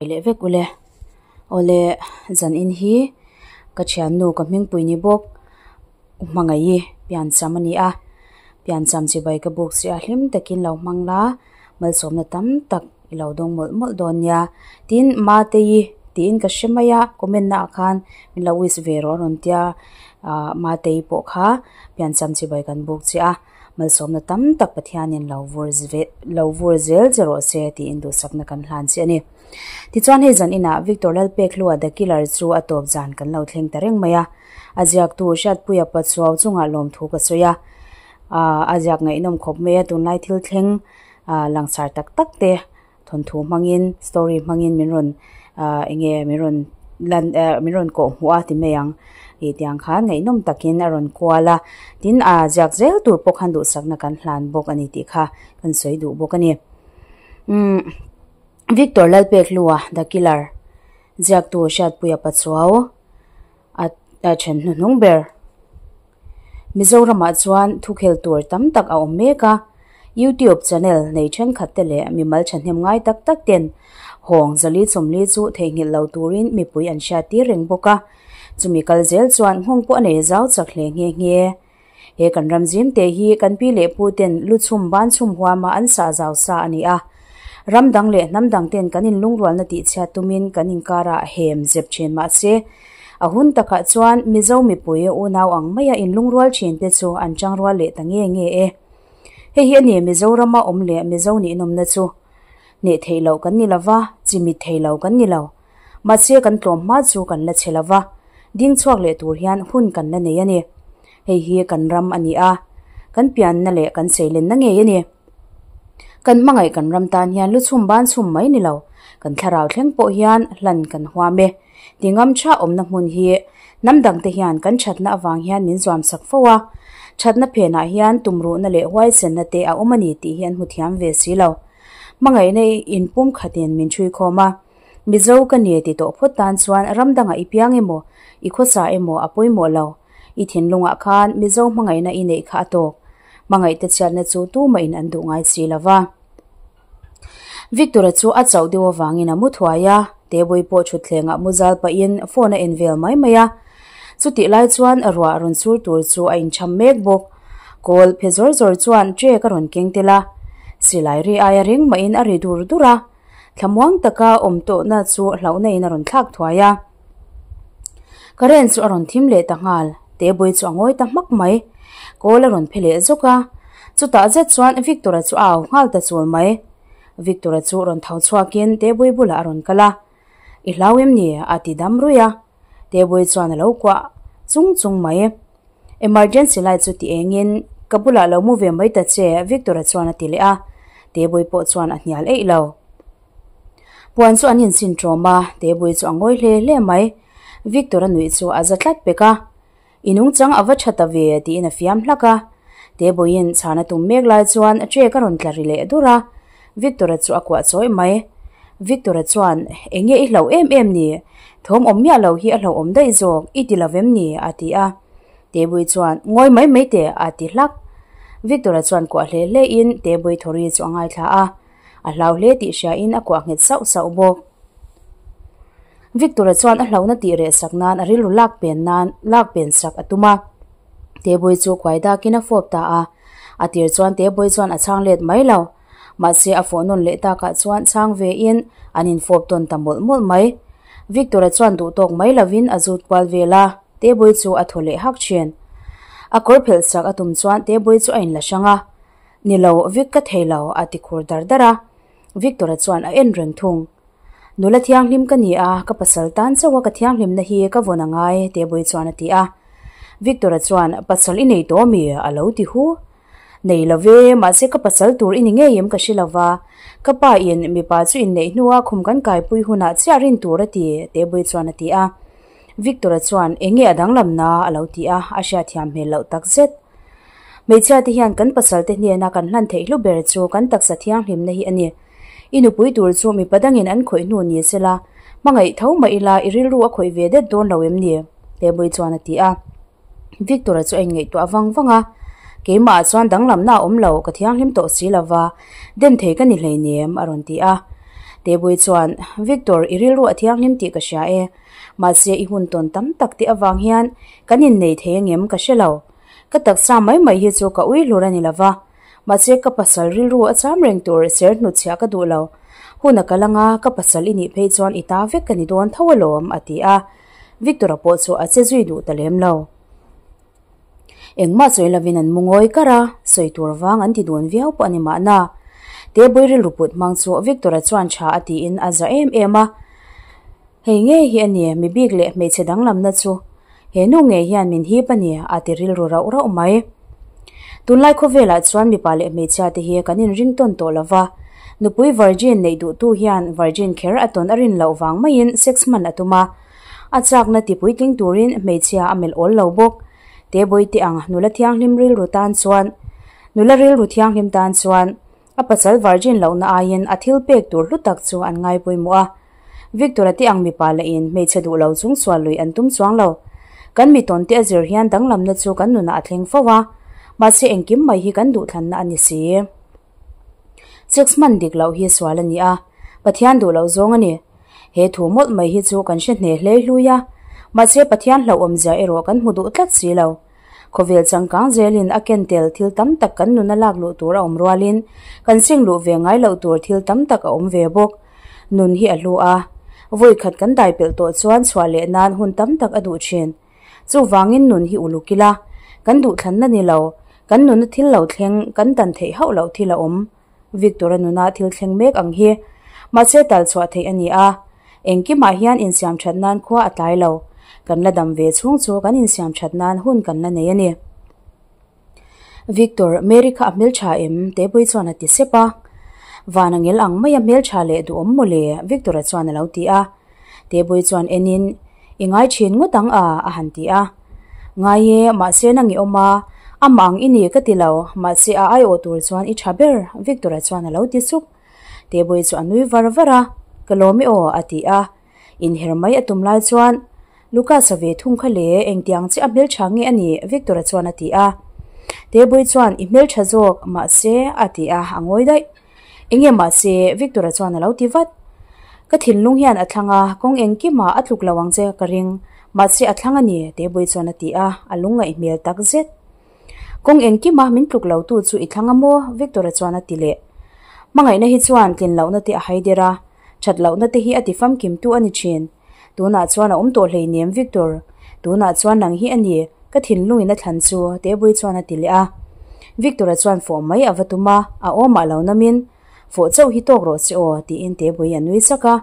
Leh vek ule. Awle zan in hi ka thiannu ka hmingpui ni bawk hmangaih i piancham a ni a piancham chibai ka buk che a hlim takin lo hmang la malsawmna tam tak i lo dawng mawlh mawlh dawn nia tin Matei tiin ka hre mai a comment naah khan min lo wish ve rawh a rawn tia ah Matei pawh kha piancham chibai kan buk che a. Malsawmna tam tak Pathianin lo vur lo vur zel che rawh se tiin duhsakna kan hlan che a ni. Tichuan hei zan inah Victor Lalpekhlua The Killer chu a tawp zan kan lo thleng ta reng mai a. A ziaktu Hriatpuia Pachuau chungah lawmthu ka sawi a. Aaa a ziak ngaihnawm khawp mai a tunlai thil thleng aaa langsar tak tak te thawnthu hmangin story hmangin min rawn ah eng nge min rawn lan eh min rawn kawh hmuh a ti mai ang ih tiang khan ngaihnawm takin a rawn kual a tin ah ziak zel tur pawh khan duhsakna kan hlan bawk a ni tih kha kan sawi duh bawk a ni umm Victor Lalpekhlua the killer ziaktu Hriatpuia Pachuau a a then hnuhnung ber. Mizoramah chuan thukhel tur tam tak a awm mek a, YouTube channel nei thenkhat te leh mimal thahnem ngai tak tak ten hawng zali chawmli chu theihnghilh lo turin mipui an hriat tir reng bawk a, chumi kal zel chuan nghawng pawh a nei zau chak hle nghe nghe. He kan ram zim te hi kan pi leh pu ten lu chhum ban chhum huama an sah zau sa a ni a, ram dang leh hnam dang ten kan inlungrualna tihchhiat tumin kan inkarah hem zep thin mahse, A hun takah chuan Mizo mipui unau ang maia inlungrual thin te chu an changrual leh ta nge nge e. Hei hi a ni Mizorama awm leh Mizo nihnawmna chu. Hneh theih loh kan ni lova, chimit thei lo kan ni lo. Mahse kan tlawm hma chu kan la chhe lova, ding chhuak leh tur hian hun kan la nei a ni. Hei hi kan ram a ni a, kan pianna leh kan seilenna ngei a ni. Kan hmangaih kan ram tan hian lu chhum ban chhum mai ni lo, kan thlarau thleng pawh hian hlan kan huam e. Tingam tha awmna hmun hi hnam dangte hian kan thatna avang hian min zuam sak fo a, thatna phenah hian tumruhna leh huaisenna te a awm a ni tih hi an hmu thiam ve si lo. Hmangaihna i inpum khatin min ṭhui khawm a, Mizo ka ni ti tawh phawt tan chuan ram dangah i piang emaw, i khawsa emaw a pawimawh lo. I thinlungah khan Mizo hmangaihna i neih kha a tawk. Hmangaihte chhiatna chu tumahin an duh ngai si lo va. Victor-a chu a chauh deuh avangin a mu thuai a, Tebui pawh thutthlengah mu zal pahin phone a en vel mai mai a. Chutih lai chuan ruah rawn sur tur chu a incham mek bawk. Kawl phe zawr zawr chuan trek a rawn keng tel a, silai ri aia reng mahin a ri dur dur a. Thlamuang taka awm tawhna chu hlauhna in a rawn thlak thuai a. Current chu a rawn thim leh ta nghal, Tebui chu a ngawi ta hmak mai. Kawl a rawn phe leh zawk a, chutah zet chuan Victor-a chu a au nghal ta chul mai. Victor-a chu rawn tho chhuakin Tebui bulah a rawn kal a, I hlau em ni? a ti dam ruih a. Tebui chuan a lo kuah chung chung mai. Emergency light chu ti engin, Ka bulah lo mu ve mai ta che, Victor-a chuan a ti leh a. Tebui pawh chuan a hnial eih lo. Puan chu an insin ṭawm a, Tebui chu a ngawi hle hle mai. Victor-a nuih chu a za tlat pek a, I nungchang a va ṭha ta ve, tiin a fiam hlak a. Tebuiin chhan a tum mek lai chuan ṭek a rawn tla ri leh dur a, Victor-a chu a kuah chawih mai. Victor-a chuan, Eng nge i hlauh em em ni? Thawm awm miah lo hi a hlauhawm daih zawk, i ti lo vem ni? a ti a. Tebui chuan, Ngawi mai mai teh, a ti hlak. Victor-a chuan kuah hle hlein Tebui thawri chu a ngaithla a. A hlau hle tih hriain a kuah nghet sauh sauh bawk. Victor-a chuan a hlauhna tih reh sak nan a rilru lak pen nan lak pen sak a tum a. Tebui chu kuai dakin a fawp ta a. A tir chuan Tebui chuan a chhang let mai lo. Mahse a fawh nawn leh takah chuan chhang vein an infawp tawn ta mawlh mawlh mai. Victor-a chuan duh tawk mai lovin a zut kual vel a, Tebui chu a thaw leh hak thin. A kawr phelh sak a tum chuan Tebui chu a inla hrang a. Ni lo, Vic ka thei lo, a ti khur dar dar a. Victor-a chuan a en reng thung. Nula thianghlim ka ni a, ka pasal tan chauh a ka thianghlimna hi ka vawn a ngai, Tebui chuan a ti a. Victor-a chuan, Pasal i nei tawh mi? a lo ti hu. Nei lo ve, mahse ka pasal tur i ni ngei em ka hre lo va. Ka pa in mipa chu inneih hnua khum kan kaipui hunah chiah rin tur a ti, Tebui chuan a ti a. Victor-a chuan, Eng nge a danglam na? a lo ti a, a hriatthiam hmel loh takzet. Hmeichhia te hian kan pasal te hnena kan hlan theih hlu ber chu kan taksa thianghlimna hi a ni. I nupui tur chu mipa dangin an khawih hnu ni sela, hmangaih tho mah ila i rilru a khawih ve det dawn lo em ni? Tebui chuan a ti a. Victor-a chu a inngaihtuah vang vang a, Keimahah chuan danglamna a awm lo, ka thianghlim tawh si lova, dem thei ka ni hleinem, a rawn ti a. Tebui chuan, Victor, i rilru a thianghlim tih ka hria e. Mahse, i hun tawn tam tak te avang hian kan innei thei angem ka hre lo. Ka taksa mai mai hi chu ka ui hlur a ni lova. Mahse, ka pasal rilru a cham reng tur ser hnutchhiah ka duh lo. Hun a kal anga ka pasal i nih phei chuan i ta vek ka ni dawn tho alawm, a ti a. Victor-a pawh chu a che zui duh ta lem lo. Engmah sawi lovin an mu ngawi kar a, sawi tur vang an ti dun viau pawh a ni mahna. Tebui rilru put hmang chu Victor-a chuan tha a tiin a za em em a. Hei ngei hi a ni, mi bik leh hmeichhe danglamna chu he nu ngei hian min hip a ni, a ti rilru rauh rauh mai. Tunlai khawvelah chuan mipa leh hmeichhia te hi kan inring tawn tawh lo va, nupui virgin neih duhtu hian virgin kher a tawn a rin loh vang maiin sex hman a tum a, A chakna ti puitling turin hmeichhia a melh awl lo bawk. Tebawite ang nula thianghlim rilru tan chuan Nula rilru thianghlim tan chuan a pasal virgin lohna aiin a thil pek tur hlu tak chu an ngai pawimawh a. Victor-a te ang mipa lahin hmeichhe duh lo chung sual lui an tum chuang lo. Kan mi tawnte a zir hian danglamna chu kan nunah a thleng fo a, mahse engkim mai hi kan duhthlanna a ni si. Sex hman dik loh hi sual a ni a, Pathian duh loh zawng a ni. He thu mawlh mai hi chu kan hre hne hlei hlui a, mahse Pathian hlauhawmzia erawh kan hmu duh tlat si lo. Khawvel changkang zelin a ken tel thil tam tak kan nuna lak luh tur a awm rualin kan sing luh ve ngai loh tur thil tam tak a awm ve bawk. Nun hi a hlu a, vawi khat kan dai pelh tawh chuan chhuah leh nan hun tam tak a duh thin. Chuvangin nun hi uluk ila, kan duhthlanna ni lo, kan nuna thil lo thleng kan dan theih hauh loh thil a awm. Victor-a nuna thil thleng mek ang hi mahse tal chhuah theih a ni a, engkimah hian insiam that nan khua a tlai lo, kan la dam ve chhung chu kan insiam that nan hun kan la nei a ni. Victor, Mary kha a hmeltha em? Tebui chuan a ti sep a. Van a ngel ang mai a hmeltha leh duhawm mawle, Victor-a chuan a lo ti a. Tebui chuan enin, I ngai thin ngawt ang a, a han ti a. Ngai e, mahse nang i awm a, amah ang i ni ka ti lo, mahse a aiawh tur chuan i tha ber, Victor-a chuan a lo ti sup. Tebui chu a nui var var a, Ka lawm e aw, a ti a. Inher mai a tum lai chuan, Lucas-a ve thung kha le, engtiang chiah a hmeltha nge a nih? Victor-a chuan a ti a. Tebui chuan, I hmeltha zawk, mahse, a ti a, a ngawi daih. Enge mahse, Victor-a chuan a lo ti vat. Ka thinlung hian a thlang a, kawng engkimah a tluk lo ang che ka ring. Mahse a thlang a ni, Tebui chuan a ti a, a lungngaih hmel tak zet. Kawng engkima min tluk lo tu chu i thlang a maw? Victor-a chuan a ti leh. Hmangaihna hi chuan tlin lohna te a hai der a, that lohna te hi a ti famkim tu a ni thin. Tunah chuan a awm tawh hleinem Victor, tunah chuan nang hi a ni, ka thinlungin a thlan chu, Tebui chuan a ti leh a. Victor-a chuan fawh mai a va tum a, a awmah lo namin, Fawh chauh hi tawk rawh che aw, tiin Tebui a nui sak a.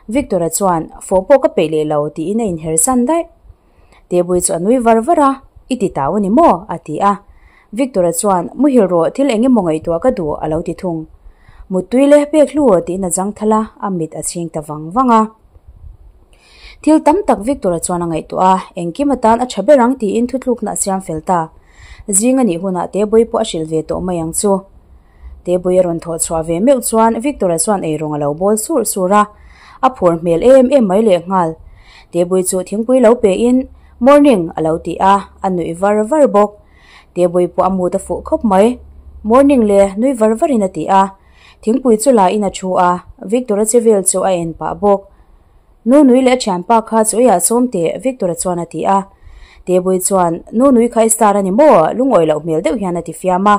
Victor-a chuan, Fawh pawh ka peih leh lo, tiin a inher san daih. Tebui chu a nui var var a, I ti tau a ni maw? a ti a. Victor-a chuan, Muhil rawh, thil eng emaw ngaihtuah ka duh, a lo ti thung. Muttui leh pek hlu, tiin a zang thal a, a mit a chhing ta vang vang a. Thil tam tak Victor-a chuan a ngaihtuah a, engkim atan a tha ber ang tiin thutlukna a siam fel ta. Zing a nih hunah Tebui pawh a hrilh ve tawh mai ang chu. Tebui a rawn thawh chhuah ve meuh chuan Victor-a chuan eirawng a lo bawl sur sur a, a phur hmel em em mai lehnghal. Tebui chu thingpui lo pein, Morning, a lo ti a, a nuih var var bawk. Tebui pawh a mut a fuh khawp mai. Morning le, nui var varin a ti a. Thingpui chu la in a thu a, Victor-a che vel chu a en pah bawk. Nu nui leh a thianpa kha chu eiah sawm teh, Victor-a chuan a ti a. Tebui chuan, Nu nui kha i star a ni maw? Lungawi loh hmel deuh hian a ti fiam a.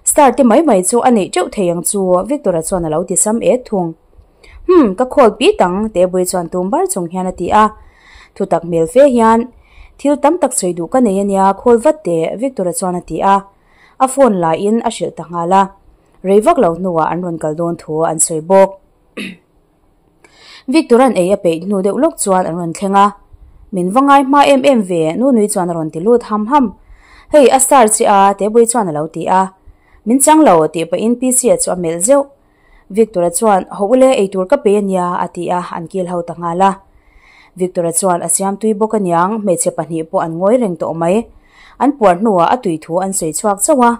Star te mai mai chu a neih teuh thei ang chu, Victor-a chuan a lo ti sam et thung. Hum, ka khawl pit ang, Tebui chuan tum bar chung hian a ti a. Thutak hmel fe hian, Thil tam tak sawi duh ka nei a nia, khawl vat teh, Victor-a chuan a ti a. A phone laiin a hrilh ta nghal a. Rei vak lo hnuah an rawn kal dawn thu an sawi bawk. Victor-a'n ei a peih hnu deuh lawk chuan an rawn thleng a. Min va ngai hma em em ve, nu nui chuan a rawn ti lut ham ham. Hei, a star che a, Tebui chuan a lo ti a. Min chang lo, tih pahin PC-a chu a melh zeuh. Victor-a chuan, Haw ule, eitur ka pe ania, a ti a, an kil ho ta nghal a. Victor-a chuan a siam tui bawk aniang, hmeichhe pahnih pawh an ngawi reng tawh mai. An puar hnuah a tui thu an sawi chhuak chauh a,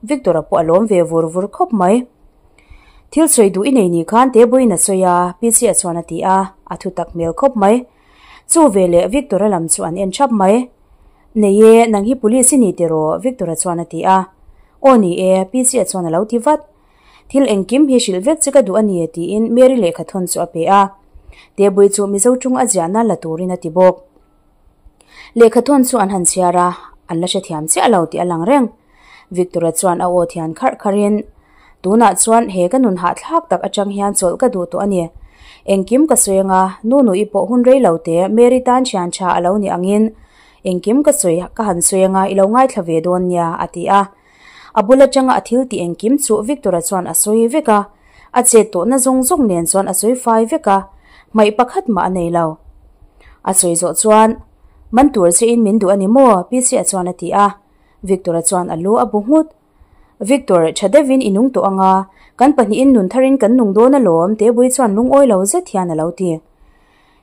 Victor-a pawh a lawm ve vur vur khawp mai. Thil sawi duh i nei ni khan Tebuiin a sawi a, Pichia chuan a ti a, a thu tak hmel khawp mai. Chu veleh Victor-a lam chu an en thap mai. Nei e, nang hi police i ni tiraw? Victor-a chuan a ti a. Aw ni e, Pichia chuan a lo ti vat. Thil engkim hi hrilh vek che ka duh a ni tiin Mary lehkhathawn chu a pe a. Tebui chu Mizo ṭung a ziahna la turin a ti bawk. Lehkhathawn chu an han chhiar a, an la hrethiam chiah lo tih a lang reng. Victor-a chuan a aw thian kharh kharhin, Tunah chuan he ka nun hahthlak tak atang hian chawlh ka duh tawh a ni. Engkim ka sawi anga, nu nui pawh hun rei lo te Mary tan thian tha a lo ni angin engkim ka sawi ka han sawi anga i lo ngaithla ve dawn nia, a ti a. A bul atanga a thil tih engkim chu Victor-a chuan a sawi vek a, a chet tawhna zawng zawng nen chuan a sawi fai vek a, hmaih pakhat mah a nei lo. A sawi zawh chuan, Man tur che in min duh a ni maw? Pc-a chuan a ti a. Victor-a chuan a lu a bu nghut. Victor, tha deuhin i nung tawh ang a, kan pahnihin nun tharin kan nung dawn alawm, Tebui chuan lungawi lo zet hian a lo ti.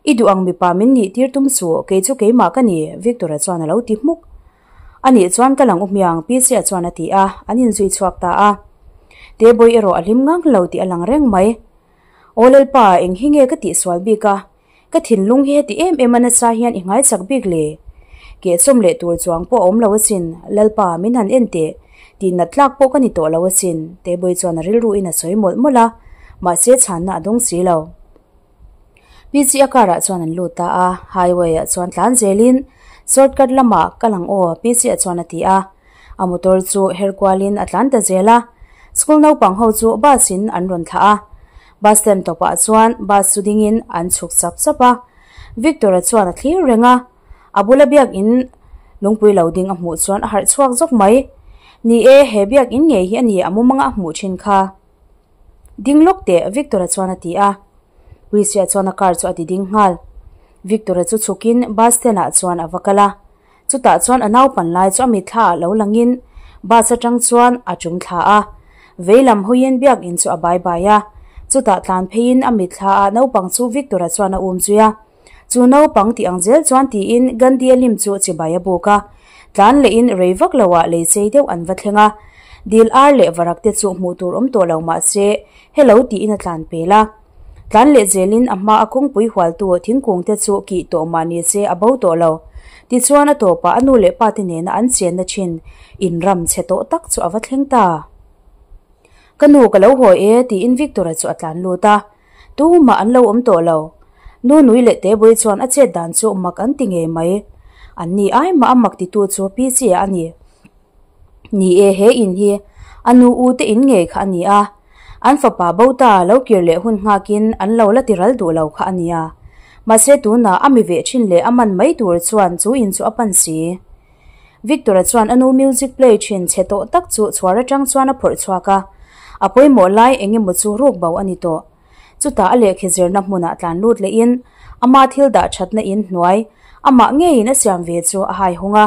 I duh ang mipa min nih tir tum suh, kei chu keimah ka ni, Victor-a chuan a lo ti hmuk. A nih chuan ka lang u hmiang, Pc-a chuan a ti a, an inzui chhuak ta a. Tebui erawh a hlim ngang lo tih a lang reng mai. Aw Lalpa, eng hi nge ka tihsual bik a? Ka thinlung hi heti em em a nasa hian i nghaichak bik le? Kehchawm leh tur chuang pawh a awm lo asin, Lalpa, min han en teh, tih nat tlak pawh ka ni tawh lo asin, Tebui chuan a rilruin a sawi mawlh mawlh a, mahse chhanna a dawng si lo. PC a car ah chuan an lut ta a, highway ah chuan tlan zelin shortcut lamah kal ang aw, PC ah chuan a ti a. A motor chu her kualin a tlan ta zel a, school naupang ho chu bus in an rawn thlah a. Bus stand tawpah chuan bus chu dingin an chhuk chap chap a. Victor-a chuan a thlir reng a, a bula biakin lungpui lo ding a hmuh chuan a harh chhuak zawk mai. Ni e, he biakin ngei hi a ni a mumanga a hmuh thin kha. Ding lawk teh, Victor-a chuan a ti a. Puisia chuan a car chu a ti ding nghal. Victor-a chu chhukin bus stand ah chuan a va kal a. Chutah chuan a naupan lai chu a mitthla ah lo langin bus atang chuan a tum thla a. Vei lam hawiin biakin chu a bai bai a. Chutah tlan pheiin a mitthla ah naupang chu Victor-a chuan a um zui a. Chu naupang tih ang zel chuan tiin Gandhi-a lim chu chibai a buk a. Tlan lehin rei vak loah lei chei deuh an va thleng a. Dil ar leh varak te chu hmuh tur awm tawh lo mah se hello tiin a tlan pel a. Tlan leh zelin a hma a kawngpui hualtu thingkung te chu kih tawh mah ni se a bo tawh lo. Tichuan a tawpah a nu leh pa te nena an chenna thin inram chhe tawh tak chu a va thleng ta. Ka nu ka lo haw e tiin Victor-a chu a tlan lut a. Tumah an lo awm tawh lo. Nu nui leh Tebui chuan a chet dan chu mak an ti ngei mai. An ni ai mah a mak titu chu Pi Chi-a a ni. Ni e, he in hi a nu u te in ngei kha a ni a. An fapa bo ta lo kir leh hun nghakin an lo la ti ral duh lo kha a nia. Mahse tunah a mi veh thin leh a man mai tur chuan chu in chu a pan si. Victor-a chuan a nu music play thin chhe tawh tak chu chhuar atang chuan a phawrh chhuak a, a pawimawh lai eng emaw chu ruk bo a ni tawh. Chutah a lehkhi zirna hmunah tlan lut lehin ama thil dah thatna in hnuai amah ngeiin a siam ve chu a hai hawng a,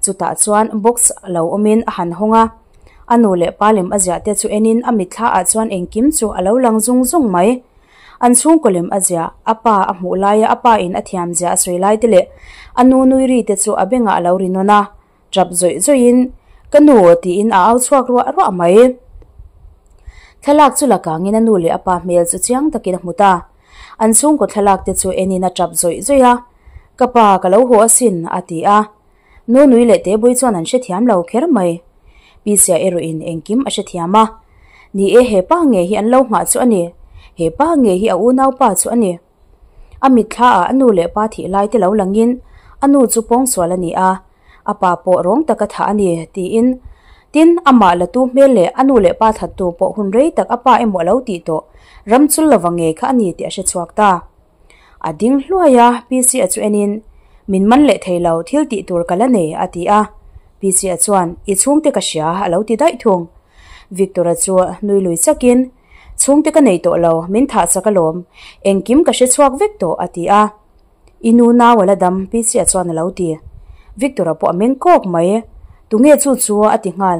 chutah chuan box lo awmin a han hawng a. A nu leh pa lem a ziah te chu enin a mitthla ah chuan engkim chu a lo lang zung zung mai. An chhungkaw lem a ziah, a pa a hmuh laia a pa in a thiam ziah a sawi lai te leh a nu nui ri te chu a bengah a lo ri nawn a, tap zawih zawih in, Ka nu! tiin a au chhuak ruah ruah mai. Thlalak chu la kangin a nu leh a pa hmel chu chiang takin a hmu ta. An chhungkaw thlalak te chu enin a tap zawih zawih a, Ka pa, ka lo haw asin, a ti a. Nu nui leh Tebui chuan an hrethiam lo kher mai. Pisia erawhin engkim a hrethiam a. Ni e, he pa nge hi an lo nghah chu a ni. He pa nge hi a unau pa chu a ni. A mitthla ah a nu leh pa thih lai te lo langin a nu chu pawngsual a ni a, a pa pawh rawng taka thah a ni, tiin. Tin, amah latu hmel leh a nu leh pa thattu pawh hun rei tak a pa emaw a lo tih tawh ram chul lova ngei kha a ni tih a hrechhuak ta. A ding hluai a, PC-a chu enin, Min man leh thei lo, thil tih tur ka la nei, a ti a. PC-a chuan, I chhungte ka hria, a lo ti daih thung. Victor-a chu nui lui chakin, Chhungte ka nei tawh lo, min thah chak alawm, engkim ka hre chhuak vek tawh, a ti a. I nu nau a la dam, PC-a chuan a lo ti. Victor-a pawh a meng kawk mai. Tunge chu chu? a ti nghal.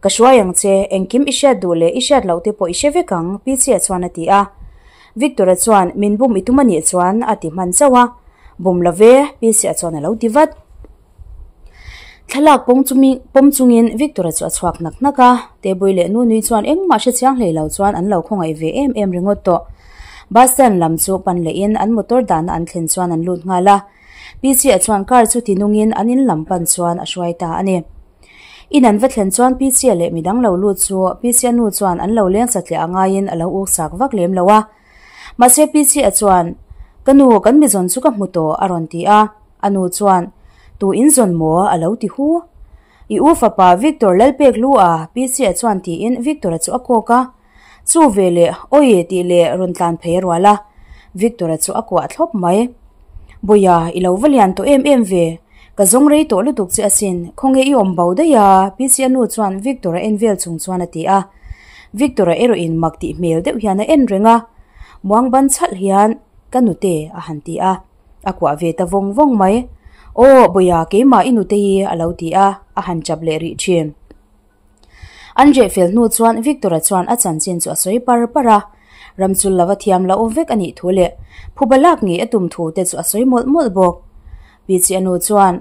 Ka hruai ang che, engkim i hriat duh leh i hriat loh te pawh i hre vek ang, Pichia chuan a ti a. Victor-a chuan, Min bum i tum a nih chuan, a ti hman chauh a. Bum lo ve, Pichia chuan a lo ti vat. Thlalak pawng chumi pawm chungin Victor-a chu a chhuak hnak hnak a. Tebui leh Nunui chuan engmah hre chiang hlei lo chuan an lo khawngaih ve em em ringawt tawh. Bus stand lam chu pan lehin an motor dahna an thlen chuan an lut nghal a. Pichia chuan car chu tinungin an in lam pan chuan a hruai ta a ni. In an va thlen chuan Pi Chia leh midang lo lut chu Pi Chia nu chuan an lo leng satliah a ngaiin a lo uk sak vak lem lo a. Mahse Pi Chia chuan, Ka nu, kan mi zawn chu ka hmu tawh, a rawn ti a. A nu chuan, Tu in zawn maw? a lo ti hu. I u fapa Victor Lalpek lu a, Pi Chia chuan tiin Victor-a chu a kawk a. Chu ve leh, Awi tih leh rawn tlan phei a rual a. Victor-a chu a kuah thlawp mai. Bawiha, i lo va lian tawh em em ve. Ka zawng rei tawh lutuk che asin, khawnge i awm bo daih a? Pc-a nu chuan Victor-a en vel chung chuan a ti a. Victor-a erawh in mak tih hmel deuh hian a en reng a. Muang ban chhalh hian, Ka nute a han ti a. A kuah ve ta vawng vawng mai. Aw, Bawiha, keimah i nute hi a lo ti a, a han chap leh rih thin. An reh fel hnu chuan Victor-a chuan a chanchin chu a sawi par par a, ramchul lova thiam lo awm vek a nih thu leh phuba lak ngei a tum thu te chu a sawi mawlh mawlh bawk. Pi chi a nu chuan,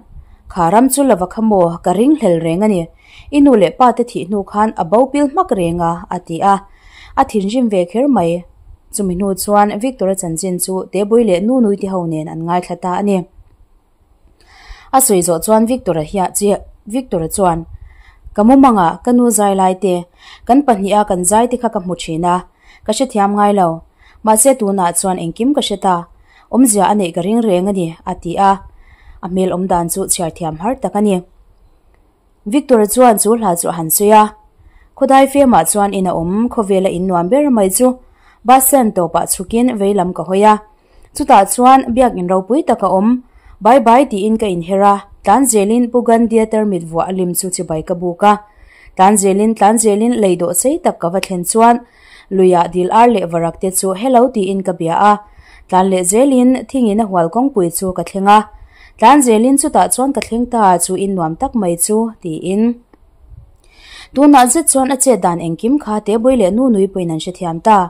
Kha ramchul lova kha maw, ka ring hlel reng a ni. I nu leh pa te thih hnu khan a bo pil hmak reng a, a ti a. A thinrim ve kher mai. Chumi hnu chuan Victor-a chanchin chu Tebui leh Nunui te ho nen an ngaithla ta a ni. A sawi zawh chuan Victor-a hiah chiah Victor-a chuan, Ka mumangah ka nu zai lai te, kan pahniha kan zai te kha ka hmu thin a, ka hrethiam ngai lo. Mahse tunah chuan engkim ka hre ta, awmzia a neih ka ring reng a ni, a ti a. A hmel awm dan chu chhiar thiam har tak a ni. Victor-a chuan chu hla chu a han sawi a, Khawdai fiamah chuan in a awm, khawvela in nuam ber mai chu bus stand tawpah chhukin vei lam ka hawi a. Chutah chuan biakin ropui tak a awm, Bye bye tiin ka inher a, tlan zelin Pu Gandhi-a tarmit vuah a lim chu chibai ka buk a. Tlan zelin tlan zelin lei dawh sei tak ka va thlen chuan luiah dil ar leh varak te chu hello tiin ka bia a. Tlan leh zelin thingin a hual kawngpui chu ka thleng a. Tlan zelin chutah chuan ka thleng ta chu in nuam tak mai chu tiin. Tunah zet chuan a chet dan engkim kha Tebui leh Nunui pawhin an hrethiam ta.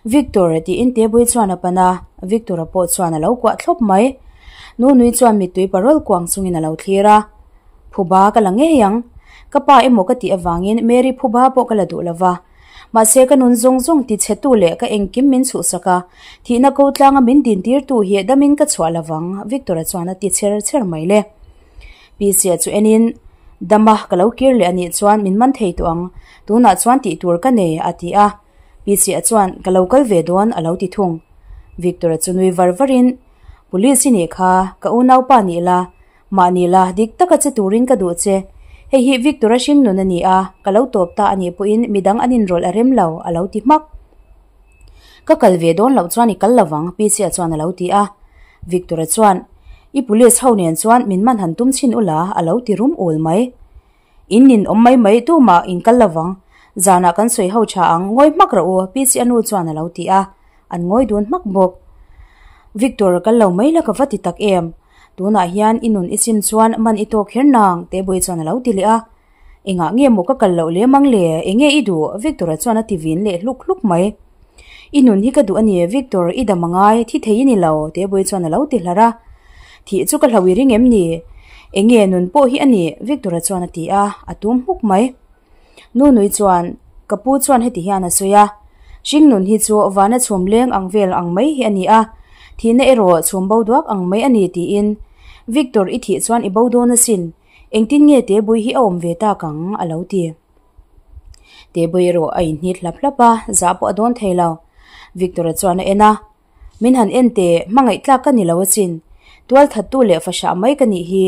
Victor tiin Tebui chuan a pan a, Victor-a pawh chuan a lo kuah thlawp mai. Nunui chuan mittui parawl kuang chungin a lo thlir a. Phuba ka la ngei ang. Ka pa emaw ka tih avangin Mary phuba pawh ka la duh lo va. Mahse ka nun zawng zawng ti chhetu leh ka engkim min chhuhsak a, thihna ko tlanga min dintirtu hi damin ka chhuah lo vang, Victor-a chuan a ti chher chher mai le. Pisia chu enin, Dama, ka lo kir leh a nih chuan min man thei tawh ang, tunah chuan tih tur ka nei, a ti a. Pisia chuan, Ka lo kal ve dawn, a lo ti thung. Victor-a chu nui var varin, Police i nih kha, ka unaupa nih la, mahni la, dik taka che turin ka duh che. Hei hi Victor-a hringnun a ni a, ka lo tawp ta a nih pawhin midang an inrawlh a rem lo, a lo ti hmak. Ka kal ve dawn loh chuan i kal lovang, Pisia chuan a lo ti a. Victor-a chuan, I police ho nen chuan min man han tum chhin ula, a lo ti rum ul mai. In nin awm mai mai tumah in kal lovang, zanah kan sawi ho tha ang, ngawi hmak rawh u, Pisia nu chuan a lo ti a. An ngawi dun hmak bawk. Victor, kal lo mai la ka va ti tak em? Tunah hian i nun i sim chuan man i tawk kher nang, Tebui chuan a lo ti leh a. Engah nge maw ka kal loh lem ang le? Enge i duh? Victor-a chuan a ti vin leh hluk hluk mai. I nun hi ka duh a ni, Victor, i dam a ngai, thi thei i ni lo, Tebui chuan a lo ti hlar a. Thih chu ka hlo i ring em ni? Enge nun pawh hi a nih? Victor-a chuan a ti a, a tum hmuk mai. Nunui chuan, Ka pu chuan heti hian a sawi a, Hring nun hi chu vana chhum leng ang vel ang mai hi a ni a, thihna erawh chhum bo duak ang mai a ni tiin. Victor, i thih chuan i bo dawn asin. Engtin nge Tebui hi a awm ve tak ang? a lo ti. Tebui erawh a inhnit hlap hlap a, zah pawh a dawn thei lo. Victor-a chuan a en a, Min han en teh, hmangaih tlak ka ni lo asin. Tual thattu leh fahrah mai ka nih hi.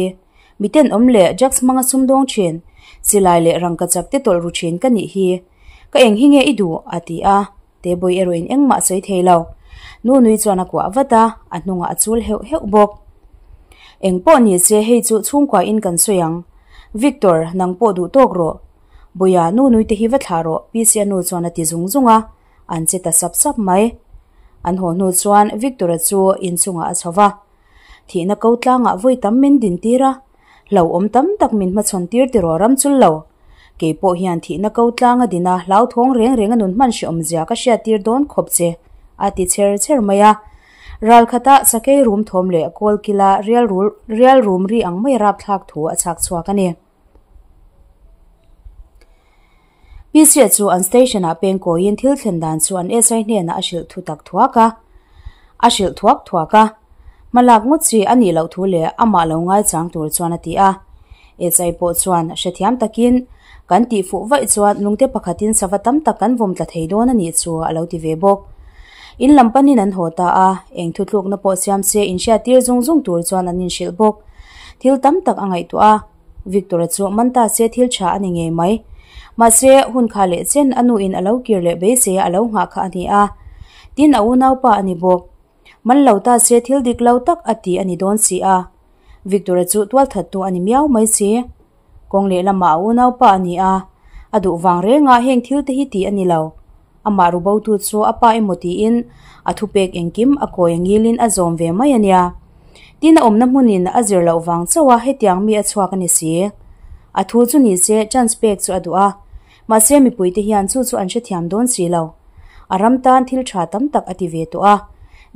Miten awm leh drugs hmanga sumdawng thin, silai leh rangkachak te tawlh ru thin ka nih hi. Ka eng hi nge i duh? a ti a. Tebui erawhin engmah sawi thei lo. Nunui chuan a kuah vat a, a hnungah a chul heuh heuh bawk. Eng pawh ni se hei chu chhungkua in kan sawi ang. Victor, nang pawh duh tawk rawh. Buia, Nunui te hi va thlah rawh, Pc-a nu chuan a ti zung zung a, an che ta sap sap mai. An haw hnu chuan Victor-a chu inchungah a chho va. Thihna ko tlangah vawi tam min din tir a, hlauhawm tam tak min hmachhawn tir tiraw ram chul lo. Kei pawh hian thihna ko tlanga dina hlauthawng reng reng a nun hman hrehawm zia ka hriat tir dawn khawp che, a ti chher chher mai a. Ral khata sakei rum thawm leh kawl kila rial rul rial rum ri ang mai rapthlak thu a chhak chhuak a ni. Pc-a chu an station-ah peng kawiin thil thlen dan chu an SI hnenah a hrilh thu tak thuak a, a hrilh thuak thuak a. Hmalak ngawt chi a nih loh thu leh amah lo ngaichang tur chuan a ti a. SI pawh chuan hrethiam takin, Kan tih fuh vaih chuan lungte pakhatin sava tam tak kan vawm tla thei dawn a nih chu a lo ti ve bawk. In lam panin an haw ta a, eng thutlukna pawh siam se inhriattir zung zung tur chuan an inhrilh bawk. Thil tam tak a ngaihtuah a, Victor-a chu man ta se thil tha a ni ngei mai. Mahse, hun kha leh chen a nuin a lo kir leh beisei a a lo nghah kha a ni a. Tin, a unaupa a ni bawk. Man lo ta se thil dik lo tak a ti a ni dawn si a. Victor-a chu tualthattu a ni miau mai si. Kawng lehlamah a unaupa a ni a, a duh vang rengah heng thil te hi tih a ni lo. Amah rubotu chu a pa emaw tiin a thupek engkim a kawi a ngilin a zawm ve mai a nia. Tin a awmna hmunin a zir loh vang chauh a hetiang mi a chhuak a ni si. A thu chu ni se chance pek chu a duh a, mahse mipuite hian chu chu an hrethiam dawn si lo. A ram tan thil tha tam tak a ti ve tawh a,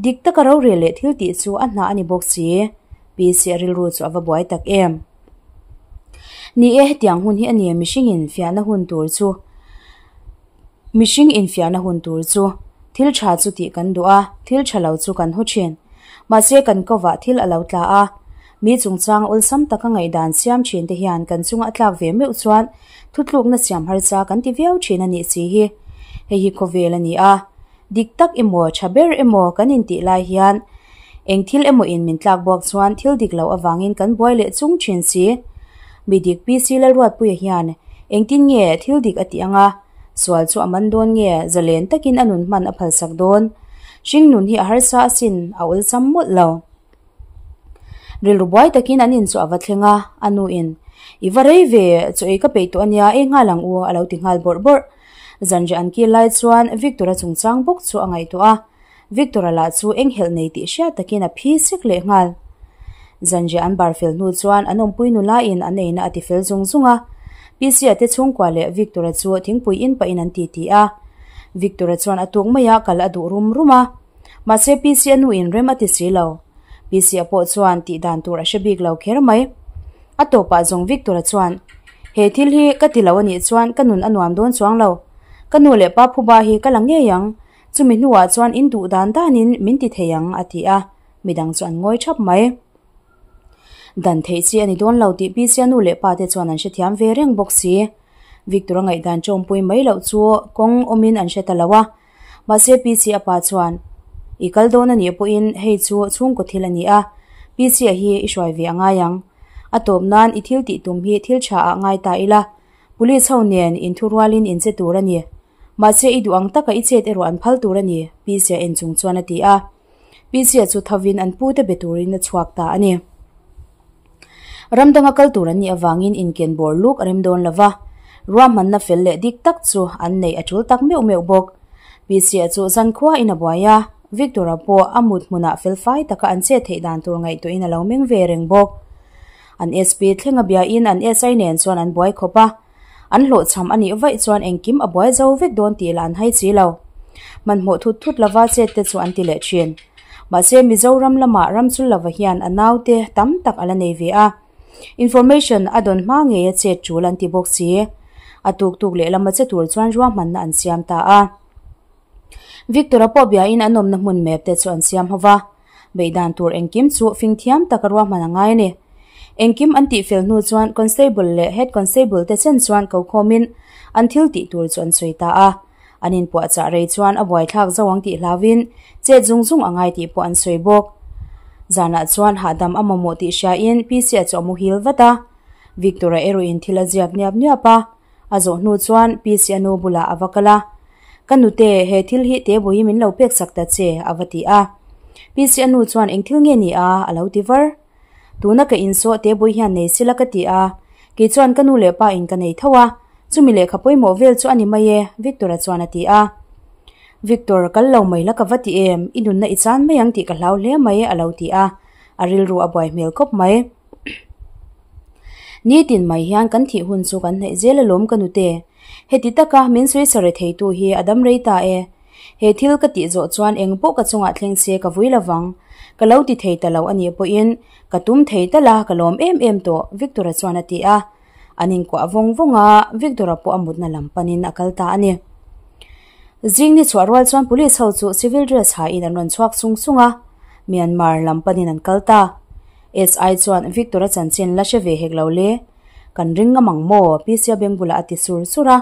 dik taka rorel leh thil tih chu a hna a ni bawk si. PC a rilru chu a va buai tak em. Ni e, hetiang hun hi a ni mihring in fiahna hun tur chu. Mihring infiahna hun tur chu thil tha chu tih kan duh a, thil tha lo chu kan haw thin. Mahse kan kovah thil a lo tla a, mi chungchang awlsam taka ngaihdan siam thin te hian kan chunga a tlak ve meuh chuan thutlukna siam harsa kan ti viau thin a nih si hi. Hei hi khawvel a ni a, dik tak emaw tha ber emaw kan intih lai hian eng thil emaw in min tlak buak chuan thil dik loh avangin kan buai leh chung thin si. Mi dik PC Lalruatpuia hian engtin nge thil dik a tih anga sual chu a man dawn nge zalen takin a nun hman a phalsak dawn? Hring nun hi a harsa asin a awlsam mawlh lo. Rilru buai takin an inchawh a va thleng a, a nu in, I va rei ve, chaw ei ka peih tawh ania, ei nghal ang u a lo ti nghal bawrh bawrh. Zanriah an kil lai chuan Victor-a chungchang bawk chu a ngaihtuah a, Victor-a lah chu enghelh nei tih hriat takin a phi sek leh nghal. Zanriah an bar fel hnu chuan an awmpui nula in an eina a ti fel zung zung a. Pc-a te chhungkua leh Victor-a chu thingpui in pahin an titi a. Victor-a chuan a tuk maia kal a duh rum rum a. Mahse Pc-a nu in rem a ti si lo. Pc-a pawh chuan tih dan tur a hre bik lo kher mai. A tawpah zawng Victor-a chuan, He thil hi ka ti lo a nih chuan ka nun a nuam dawn chuang lo. Ka nu leh pa phuba hi ka la ngei ang. Chumi hnuah chuan in duh dan danin min ti thei ang, a ti a, midang chu an ngawi thap mai. Dan theih chi a ni dawn lo tih Pisia nu leh pa te chuan an hrethiam ve reng bawk si. Victor-a ngaihdan chawmpui mai loh chu kawng awmin an hre ta lo a, mahse Pisia pa chuan, I kal dawn a nih pawhin hei chu chhungkaw thil a ni a, Pisia hi i hruai ve a ngai ang. A tawp nan i thil tih tum hi thil tha ah ngai ta ila, Police ho nen inthurualin in che tur a ni. Mahse i duh ang taka i chet erawh an phal tur a ni, Pisia en chung chuan a ti a. Pisia chu thovin an pute be turin a chhuak ta a ni. Ram danga kal tur an nih avangin inken bawr luk a rem dawn lo va, ruahmanna fel leh dik tak chu an neih a tul tak meuh meuh bawk. Pisia chu zankhua in a buai a, Victor-a pawh a mut hmunah felfai taka an chet theih dan tur ngaihtuahin a lo meng ve reng bawk. An SP thlenga biain an SI nen chuan an buai khawp a, An hlawhchham a nih vaih chuan engkim a buai zo vek dawn tih lah an hai chi lo. Hmanhmawh thut thut lova chet te chu an ti leh thin. Mahse Mizoram lamah Ramchul lova hian a naute tam tak a la nei ve a. Information a dawn hma ngei a chet tul an ti bawk si. A tuk tuk lehlam a che tur chuan ruahmanna an siam ta a. Victor-a pawh biain an awmna hmun map te chu an siam ho va. Beihdan tur engkim chu fing thiam taka ruahman a ngai a ni. Engkim an tih fel hnu chuan Constable leh Head Constable te chen chuan ko khawmin an thil tih tur chu an sawi ta a. An inpuahchah rei chuan a buaithlak zo ang tih hlauin chet zung zung a ngai tih pawh an sawi bawk. Zanah chuan hahdam a mamawh tih hriain PC-a chu a muhil vat a. Victor-a erawhin thil a ziak niap niap a. A zawh hnu chuan PC a nu bulah a va kal a, Ka nute, he thil hi Tebawihi min lo pek sak ta che, a va ti a. PC a nu chuan eng thil nge ni a? a lo ti var. Tuna ka insawh Tebawihi hian nei sila ka ti a, kei chuan ka nu leh pa in ka nei tho a, chumi lehkha pawimawh vel chu a ni mai e, Victor-a chuan a ti a. Victor, kal lo mai la ka va ti em, i nunna i chan mai ang tih ka hlau hle mai, a lo ti a, a rilru a buai hmel khawp mai. Nitin mai hian kan thih hun chu kan hnaih zel alawm ka nute. Heti taka min sawi re theitu hi a dam rei ta e. He thil ka tih zawh chuan eng pawh ka chungah thleng se ka vui lovang. Ka lo ti thei ta lo a nih pawhin ka tum thei tal a, ka lawm em em tawh, Victor-a chuan a ti a. An inkuah vawng vawng a, Victor-a pawh a mutna lam panin a kal ta a ni. Zing ni chhuah rual chuan police ho chu civil dress hain an rawn chhuak sung sung a, Myanmar lam panin an kal ta. SI chuan Victor-a chanchin la hre ve hek lo le. Kan ring ngam ang maw? Pc-a beng bulah a ti sur sur a.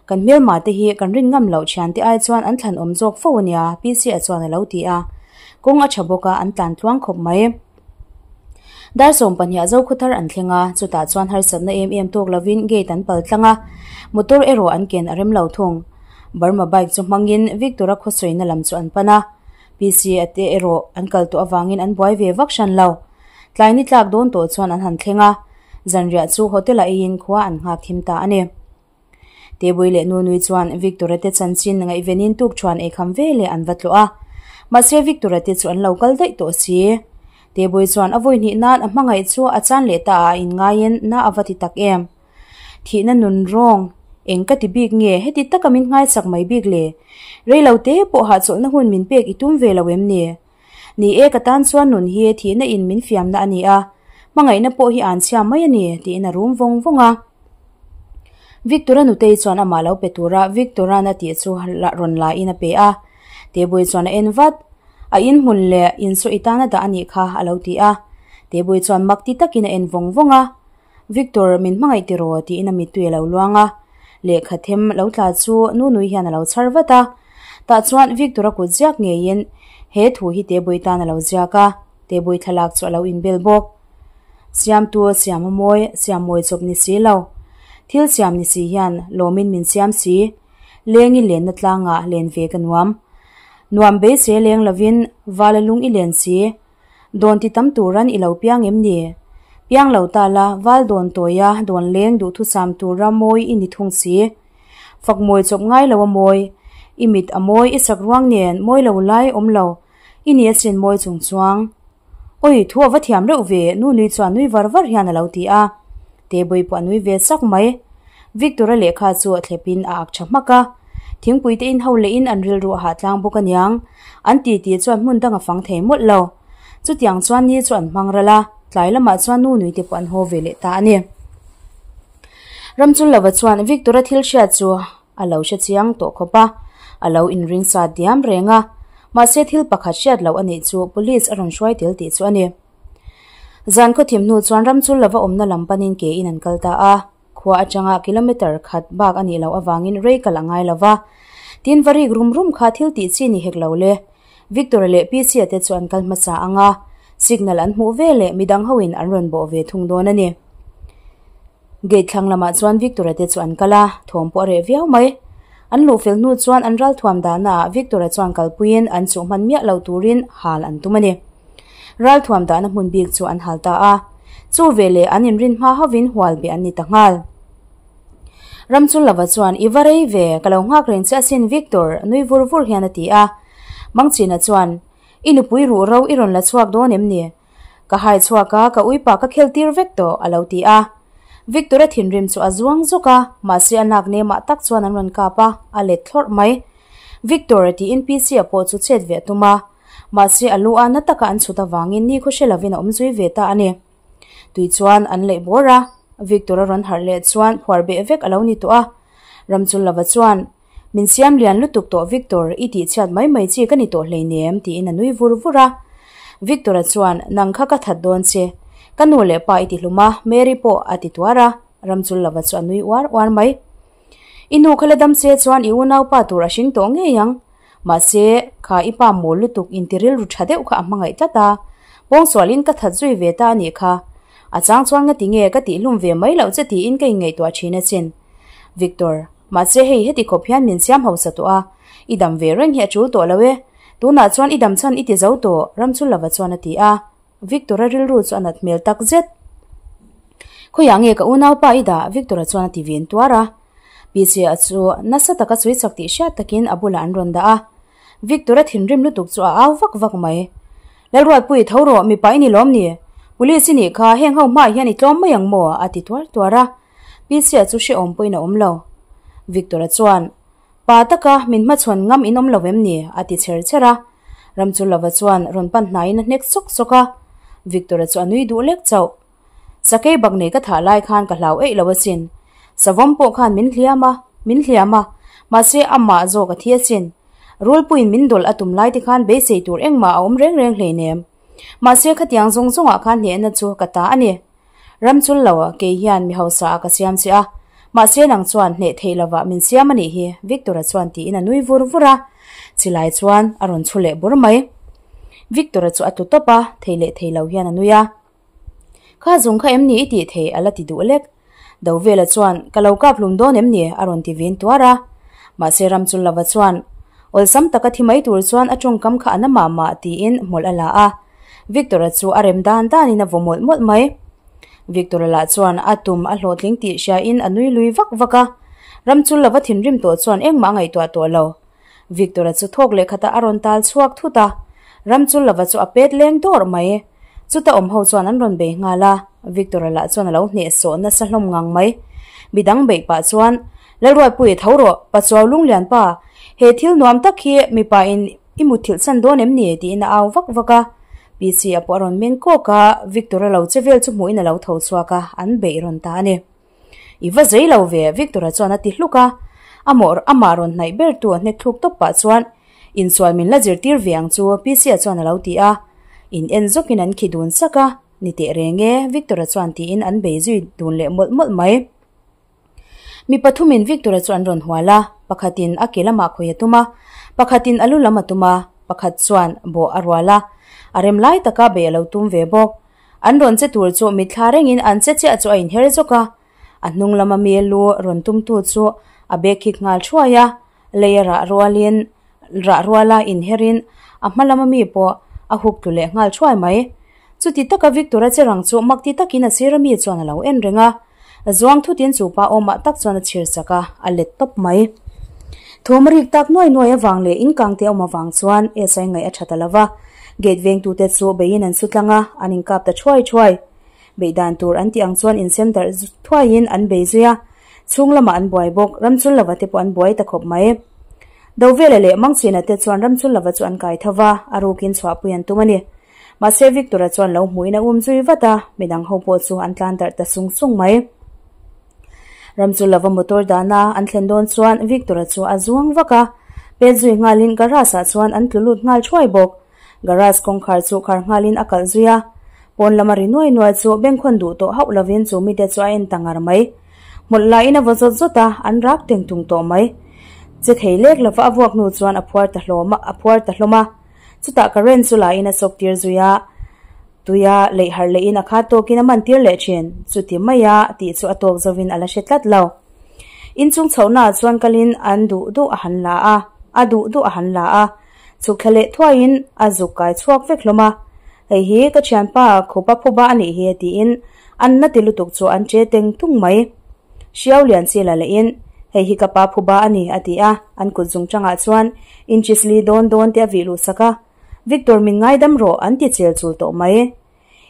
Kan hmelma te hi kan rin ngam loh thian te ai chuan an thlan awm zawk fo a nia, Pc-a chuan a lo ti a. Kawng a tha bawk a, an tlan tluang khawp mai. Dar 12 ah Zokhawthar an thleng a, chutah chuan harsatna em em tawk lovin gate an pal tlang a, motor erawh an ken a rem lo thung. Burma bike chu hmangin Victor-a khawsawina lam chu an pan a, PC-a te erawh an kal tawh avangin an buai ve vak hran lo. Tlai ni tlak dawn tawh chuan an han thleng a, zanriah chu hotel-ah eiin khua an nghak thim ta a ni. Tebui leh Nunui chuan Victor-a te chanchin ngaihvenin tukṭhuan eikham ve leh an va tlawh a. Mahse Victor-a te chu an lo kal daih tawh si. Tebui chuan a vawi hnih nan a hmangaih chu a chan leh ta ah inngaiin na a va ti tak em. Thihna nun rawng eng ka ti bik nge heti taka min nghaichak mai bik le? Rei lo te pawh hahchawlhna hun min pek i tum ve lo em ni? Ni e, ka tan chuan nun hi thihna in min fiamna a ni a, hmangaihna pawh hi an chhia mai a ni, tiin a rum vawng vawng a. Victor-a nutei chuan amah lo pe tura Victor-a'n a tih chu rawn la in a pe a. Tebui chuan a en vat. A in hmun leh in saw i tan a dah a nih kha, a lo ti a. Tebui chuan mak ti takin a en vawng vawng a. Victor, min hmangaih tiraw? tiin a mittui a lo luang a. Lehkha them lo tla chu Nunui hian a lo chhar vat a. Tah chuan Victor-a kut ziak ngeiin he thu hi Tebui tan a lo ziak a, Tebui thlalak chu a lo inbel bawk. Siamtu siam a mawi, siam mawi chawp ni si lo. Thil siam ni si hian lawmin min siam si. Leng i lenna tlangah len ve ka nuam. Nuam beisei leng lovin vala lung i len si. Dawn ti tam turan i lo piang em ni? Piang lo ta la, val dawn tawia dawn leng duhthusam tura mawi i ni thung si. Fak mawi chawp ngai lo a mawi. I mit a mawi, i sak ruang nen mawi lo lai awm lo. I ni asin mawi chung chuang. Oi, thu a va thiam reuh ve, nu nui chuan nui var var hian a lo ti a. Tebui pawh a nui ve sak mai. Victor-a lehkha chu a thlepin a ak tha hmak a. Thingpui te in ho lehin an rilru a hah tlang bawk aniang. An ti tih chuan hmun dang a fang thei mawlh lo. Chutiang chuan ni chu an hmang ral a, tlai lamah chuan nu nui te pawh an haw ve leh ta a ni. Ramchunlova chuan Victor-a thil hriat chu a lo hre chiang tawh khawp a, a lo inring sa diam reng a. Mahse thil pakhat hriat loh a nih chu police a rawn hruai tel tih chu a ni. Zan khaw thim hnu chuan ram chu lova awmna lam panin ke in an kal ta a, khua atanga kilometre khat bak a nih loh avangin rei kal a ngai lova. Tin va rik rum rum kha thil tih chi ni hek lo le. Victor-a leh Pc-a te chu an kal hmasa ang a, signal an hmuh ve leh midang ho in an rawn bawh ve thung dawn a ni. Gate thlang lamah chuan Victor-a te chu an kal a, thawm pawh a reh viau mai. An luh fel hnu chuan an ralthuam dahna ah Victor-a chuan kalpuiin an chuh hman miah lo turin hal an tum a ni. Ralthuam dahna hmun bik chu an hal ta a, chu veleh an inrin hma hovin hual beh an ni ta nghal. Ramchunlova chuan, I va rei ve, ka lo nghak reng che asin Victor, nui vur vur hian a ti a. Mangchina chuan, I nupui ruh ro i rawn la chhuak dawn em ni? Ka hai chhuak a, ka uipa ka khel tir vek tawh, a lo ti a. Victor-a thinrim chu a zuang zawk a, mahse a nak nemah tak chuan an rawn kap a, a let thlawrh mai. Victor-a tiin PC-a pawh chu chet ve a tum a, mahse a lu a na taka an chhut avangin ni khaw hre lovin a awm zui ve ta a ni. Tui chuan an leih bawr a, Victor-a rawn harh leh chuan phuar beh vek a lo ni tawh a. Ramchunlova chuan, Min siam lian lutuk tawh Victor, i tih chhiat mai mai chi ka ni tawh hleinem, tiin a nui vur vur a. Victor-a chuan, Nang kha ka that dawn che. Ka nu leh pa i ti hlum a, Mary pawh a ti tuar a. Ramchunlova chu a nui uar uar mai. I nu kha la dam che chuan i unaupa tur a hring tawh ngei ang. Mahse, kha i pa mawl lutuk inti rilru tha deuh kha a hmangaih tlat a. Pawngsualin ka that zui ve ta a nih kha. A chang chuan nga ti nge ka tihhlum ve mai loh che tiin ka inngaihtuah thin asin. Victor, mahse hei heti khawp hian min siam hausa tawh a, i dam ve reng hi a tul tawh lo e. Tunah chuan i dam chhan i ti zo tawh, Ramchunlova chuan a ti a. Victor-a rilru chu a nat hmel tak zet. Khawiah nge ka unaupa i dah? Victor-a chuan a ti vin tuar a. Pc-a chu nasa taka sawi chak tih hriat takin a bulah an rawn dah a. Victor-a thinrim lutuk chu a au vak vak mai. Lalruatpui tho rawh, mipa i ni lawm ni? Police i nih kha, heng ho hmaah hian i tlawm mai ang maw? a ti tuar tuar a. Pc-a chu hrehawm pawhin a awm lo. Victor-a chuan. Pa taka min hmachhawn ngam in awm lo em ni? a ti chher chher a. Ramchulova chuan rawn pan hnaiin a hnek sawk sawk a. Victor-a chu a nui duh lek chauh. Sakei bak nei ka thah lai khan ka hlau eih lo asin. Savawm pawh khan min hliam a, min hliam a, mahse amah zawk a thi asin. Rulpuiin min dawlh a tum lai te khan beisei tur engmah a awm reng reng hleinem. Mahse khatiang zawng zawngah khan hnehna chu ka ta a ni. Ramchul lo, kei hian mi hausa ah ka siam che a, mahse nang chuan hneh theih lovah min siam a nih hi, Victor-a chuan tiin a nui vur vur a. Chilai chuan a rawn chhu leh bur mai. Victor-a chu a tlu tawp a, thei leh thei lo hian a nui a. Kha zung kha em ni i tih thei a la ti duh lek. Dovela chuan, Ka lo kap hlum dawn em ni? a rawn ti vin tuar a. Mahse Ramchulava chuan, Awlsam taka thi mai tur chuan a tawngkam kha a na mah mah tiin hmawlh a la a. Victor-a chu a rem dan danin a vaw mawlh mawlh mai. Victor-a lah chuan a tum a hlawhtling tih hriain a nui lui vak vak a. Ramchulava thinrim tawh chuan engmah a ngaihtuah tawh lo. Victor-a chu thawk leh khatah a rawn tal chhuak thut a, Ramchullova chu a pet leng dawrh mai. Chuta awm ho chuan an rawn bei nghal a, Victor-a lah chuan a lo hnehsawh nasa hlawm ngang mai. Midang beih pah chuan, Lalruatpuii tho rawh, Pachuau Lunglian pa, he thil nuam tak hi mipa in i mutthilh chhan dawn em ni? tiin a au vak vak a. PC-a pawh a rawn meng kawk a, Victor-a lo che vel chu hmuhin a lo tho chhuak a, an beih rawn ta a ni. I va zei lo ve, Victor-a chuan a ti hluk a. A mawh amah rawn hnaih ber tu a hnek thluk tawp pah chuan, Insual min la zirtir ve ang chu, PC-a chuan a lo ti a. In en zawkin an khi dun sak a, Ni teh reng e, Victor-a chuan tiin an bei zui dun leh mawlh mawlh mai. Mi pathumin Victor-a chu an rawn hual a, pakhatin a ke lamah khawi a tum a, pakhatin a lu lam a tum a, pakhat chuan bawh a rual a, a rem lai taka bei a lo tum ve bawk. An rawn che tur chu mitthla rengin an che chiah chu a inher zawk a, a hnung lama mi lu rawn tumtu chu a bag khik nghal thuai a, lei a rah rualin rah ruala inherin a hma lama mi pawh a hup tlu leh nghal thuai mai. Chuti taka Victor-a che rang chu mak ti takin a sir ami chuan a lo en reng a, zuang thutin chu pa awmah tak chuan a chhir chak a, a let tawp mai. Thawm a rik tak nuai nuai avang leh inkang te a awm avang chuan SI ngaih a tha ta lo va, gate vengtute chu beiin an su tlang a, an inkap ta thuai thuai. Beih dan tur an tih ang chuan insem darh thuaiin an bei zui a, chhung lamah an buai bawk, ramchul lova te pawh an buai ta khawp mai. Dovela leh Mangchhina te chuan ramchul lova chu an kai tho va, a rukin chhuahpui an tum a ni. Mahse Victor-a chuan lo hmuhin a um zui vat a, midang ho pawh chu an tlan darh ta sung sung mai. Ramchul lova motor dahna an thlen dawn chuan Victor-a chu a zuang vak a, pet zui nghalin garage-ah chuan an tlu lut nghal thuai bawk. Garage kawngkhar chu khar nghalin a kalh zui a, pawn lama ri nuai nuai chu bengkhawn duh tawh hauh lovin chu mite chu a en ta ngar mai. Hmawlh laiin a vaw zawt zawt a, an rak teng tung tawh mai. Che thei lek lova a vuak hnu chuan a phuar ta hlawm a, a phuar ta hlawm a. Chutah current chu laiin a sawk tir zui a, tuia leih harh lehin a khat tawkin a man tir leh thin. Chuti maia tih chu a tawk zovin a la hre tlat lo. Inchung chhohnaah chuan kalin an duh duh a han la a, a duh duh a han la a. Chhuk thla leh thuaiin a zuk kai chhuak vek hlawm a, Hei hi ka thianpa khupa phuba a nih hi tiin an na ti lutuk chu an che teng tung mai. Hriau lian chi la lehin, Hei hi ka pa phuba a ni a ti a, an kut zung tangah chuan inches li dawn dawn te a vih luh sak a, Victor min ngaidam rawh an ti chel chul tawh mai.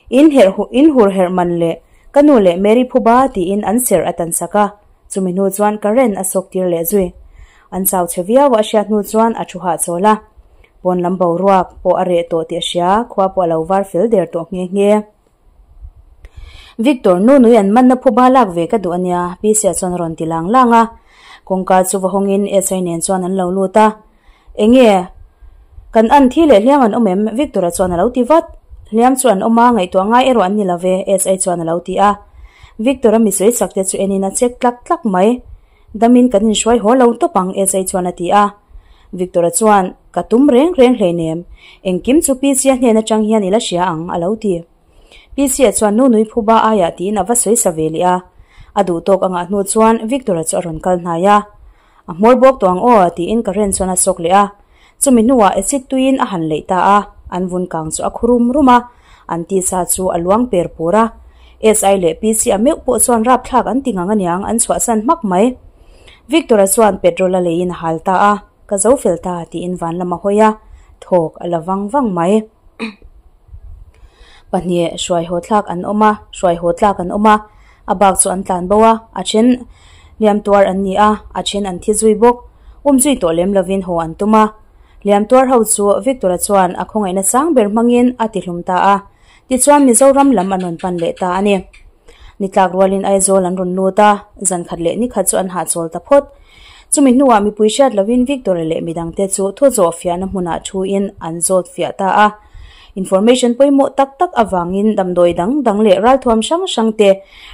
In herh in hur herh man leh ka nu leh Mary phuba tiin an serh a tan sak a, chumi hnu chuan current a sawk tir leh zui. An chau chhe viau a hriat hnu chuan a thu hahchawl a, pawn lam boruak pawh a reh tawh tih a hria, khua pawh a lo var fel der tawh nghe nghe. Victor nu nui an manna phuba lak ve ka duh a nia, Pisia chuan a rawn ti lang lang a. Kawngka chu va hawngin SI nen chuan an lo lut a. Enge? Kan an thi leh hliam an awm em? Victor-a chuan a lo ti vat. Hliam chu an awm a, ngaihtuah ngai erawh an ni lo ve, SI chuan a lo ti a. Victor-a mi sawi chak te chu enin a check tlak tlak mai. Damin kan inhruai haw lo tawp ang, SI chuan a ti a. Victor-a chuan, Ka tum reng reng hleinem. Engkim chu PC-a hnen atang hian i la hria ang, a lo ti. PC-a chuan nu nui phuba aiah tiin a va sawi sa ve leh a. A duh tawk a ngah hnu chuan Victor-a chu a rawn kal hnai a. A hmawr bawk tawh ang aw, tiin current chuan a sawk leh a. Chumi hnuah acid tuiin a han leih ta a, an vun kang chu a khu rum rum a, an tisa chu a luang per pur a. SI leh PC-a meuh pawh chuan rapthlak an ti ngang aniang an chhuahsan hmak mai. Victor-a chuan petrol a leiin a hal ta a, Ka zo fel ta, tiin van lam a hawi a, thawk a la vang vang mai. Pahnih hruai haw thlak an awm a, hruai haw tlak an awm a, a bak chu an tlan bo a, a then hliam tuar an ni a, a then an thi zui bawk. Um zui tawh lem lovin haw an tum a. Hliam tuar ho chu Victor-a chuan a khawngaihna sang ber hmangin a ti hlum ta a, tichuan Mizoram lam an rawn pan leh ta a ni. Ni tlak rualin Aizawl an rawn lut a, zan khat leh ni khat chu an hahchawl ta phawt. Chumi hnuah mipui hriat lovin Victor-a leh midangte chu thu zawh fiahna hmunah thuin an zawt fiah ta a. Information pawimawh tak tak avangin damdawi dang dang leh ralthuam hrang hrang te